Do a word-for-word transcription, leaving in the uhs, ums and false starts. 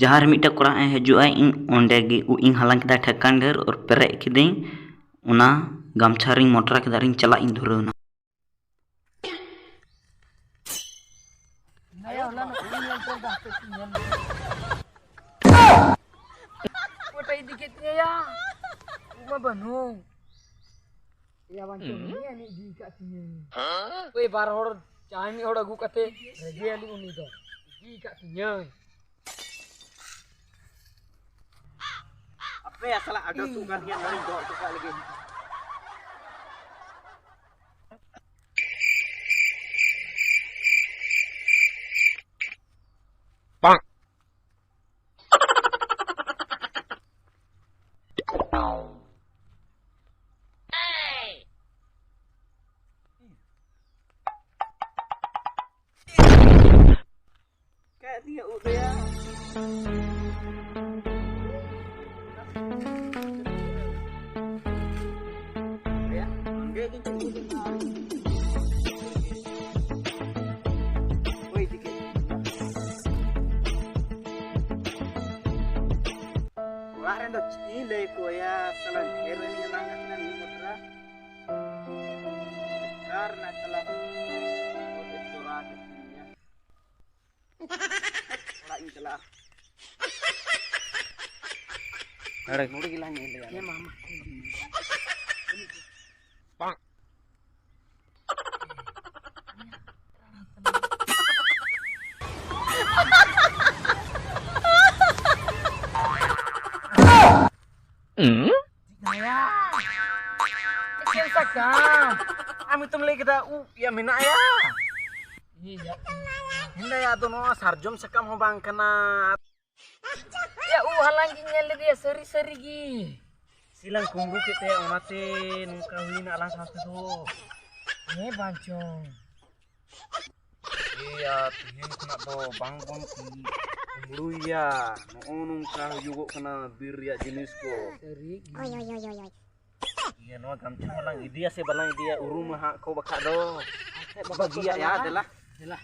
ᱡᱟᱦᱟᱸ ᱨᱮ ᱢᱤᱫᱴᱮᱡ ᱠᱚᱲᱟ ᱦᱮᱡ ᱦᱤᱡᱩᱜᱼᱟᱭ, ᱤᱧ ᱚᱸᱰᱮ ᱜᱮ ᱩᱵ ᱤᱧ ᱦᱟᱞᱟᱝ ᱠᱮᱫᱟ ᱴᱷᱮᱠᱟᱱ ᱰᱷᱮᱨ ᱟᱨ ᱯᱮᱨᱮᱡ ᱠᱤᱫᱟᱹᱧ᱾ ᱚᱱᱟ ᱜᱟᱢᱪᱷᱟ ᱨᱤᱧ ᱢᱚᱴᱨᱟ ᱠᱮᱫᱟ ᱟᱨᱤᱧ ᱪᱟᱞᱟᱜ ᱤᱧ ᱫᱷᱩᱨᱟᱹᱣ ᱮᱱᱟ᱾ ᱚᱠᱚᱭᱴᱟᱜ ᱤᱫᱤ ᱠᱮᱫ ᱛᱤᱧᱟᱹᱭᱟ? ᱩᱵ ᱢᱟ ᱵᱟᱹᱱᱩᱜ᱾ ᱮᱭᱟ ᱵᱟᱝ ᱪᱚ, ᱩᱱᱤ ᱟᱹᱱᱤᱡ ᱤᱫᱤ ᱠᱟᱜ ᱛᱤᱧᱟᱹᱭ᱾ ᱳᱭ ᱵᱟᱨ ᱦᱚᱲ ᱡᱟᱦᱟᱸᱭ ᱢᱤᱫ ᱦᱚᱲ ᱟᱹᱜᱩ ᱠᱟᱛᱮ ᱨᱮᱜᱮ ᱟᱹᱞᱤᱧ ᱩᱱᱤ ᱫᱚ ᱤᱫᱤ ᱠᱟᱜ ᱛᱤᱧᱟᱹᱭ᱾ ᱟᱯᱮ ᱥᱟᱞᱟᱜ ᱟᱹᱰᱤ ᱥᱩᱠ ᱠᱟᱱ ᱜᱮᱭᱟ, ᱱᱚᱰᱮᱧ ᱫᱚᱦᱚ ᱦᱚᱴᱚ ᱠᱟᱜ ᱞᱟᱹᱜᱤᱫ᱾ ᱚᱲᱟᱜ ᱨᱮᱱ ᱫᱚ ᱪᱮᱫ ᱤᱧ ᱞᱟᱹᱭ ᱟᱠᱚᱣᱟ ᱭᱟ, ᱥᱟᱞᱟ ᱰᱷᱮᱨ ᱨᱮᱱᱤᱧ ᱦᱟᱞᱟᱝ ᱠᱟᱜ ᱠᱤᱱᱟ ᱢᱤᱫ ᱵᱟᱠᱷᱨᱟ᱾ ᱚᱠᱟ ᱨᱮᱱᱟᱜ ᱥᱟᱞᱟ ᱪᱚᱨᱟ ᱠᱮᱫ ᱛᱤᱧᱟ᱾ ᱚᱲᱟᱜ ᱤᱧ ᱪᱟᱞᱟᱜᱼᱟ᱾ ᱱᱚᱰᱮ ᱜᱮᱞᱟᱝ ᱧᱮᱞ ᱞᱮᱭᱟ᱾ ᱦᱮᱸ, ᱢᱟ, ᱢᱟ᱾ ᱮᱠᱮᱱ ᱥᱟᱠᱟᱢ᱾ ᱟᱢ ᱜᱮᱛᱚᱢ ᱞᱟᱹᱭ ᱠᱮᱫᱟ ᱩᱵ ᱭᱟ ᱢᱮᱱᱟᱜᱼᱟ᱾ ᱦᱮᱸᱫᱟᱭᱟ, ᱟᱫᱚ ᱱᱚᱣᱟ ᱥᱟᱨᱡᱚᱢ ᱥᱟᱠᱟᱢ ᱦᱚᱸ ᱵᱟᱝ ᱠᱟᱱᱟ᱾ ᱭᱟ, ᱩᱵ ᱦᱟᱞᱟᱝ ᱜᱤᱧ ᱧᱮᱞ ᱞᱮᱫᱮᱭᱟ, ᱥᱟᱹᱨᱤ ᱥᱟᱹᱨᱤ ᱜᱮ᱾ ᱥᱤᱞᱟᱹᱝ ᱠᱩᱢᱵᱽᱲᱩ ᱠᱮᱫ ᱛᱟᱭᱟ, ᱚᱱᱟᱛᱮ ᱱᱚᱝᱠᱟ ᱦᱩᱭᱱᱟ ᱟᱞᱟᱝ ᱥᱟᱶ ᱛᱮᱫᱚ᱾ ᱦᱮᱸ ᱵᱟᱝ ᱪᱚᱝ᱾ ᱮᱭᱟ, ᱛᱮᱦᱮᱧ ᱠᱷᱚᱱᱟᱜ ᱫᱚ ᱵᱟᱝ ᱵᱚᱱ ᱠᱩᱢᱵᱽᱲᱩᱭᱟ᱾ ᱱᱚᱜᱼᱚ ᱱᱚᱝᱠᱟ ᱦᱩᱭᱩᱜᱚᱜ ᱠᱟᱱᱟ ᱵᱤᱨ ᱨᱮᱭᱟᱜ ᱡᱤᱱᱤᱥ ᱠᱚ᱾ ᱥᱟᱹᱨᱤ ᱜᱮ᱾ ᱳᱭ, ᱳᱭ, ᱳᱭ, ᱳᱭ, ᱳᱭ᱾ ᱤᱭᱟᱹ, ᱱᱚᱣᱟ ᱜᱟᱢᱪᱷᱟ ᱦᱚᱸ ᱞᱟᱝ ᱤᱫᱤᱭᱟ ᱥᱮ ᱵᱟᱞᱟᱝ ᱤᱫᱤᱭᱟ, ᱩᱨᱩᱢᱟ ᱦᱟᱸᱜ ᱠᱚ ᱵᱟᱠᱷᱟᱡ ᱫᱚ᱾ ᱟᱪᱪᱷᱟ, ᱵᱟᱹᱜᱤᱭᱟᱜ ᱭᱟ, ᱫᱮᱞᱟ᱾ ᱫᱮᱞᱟ᱾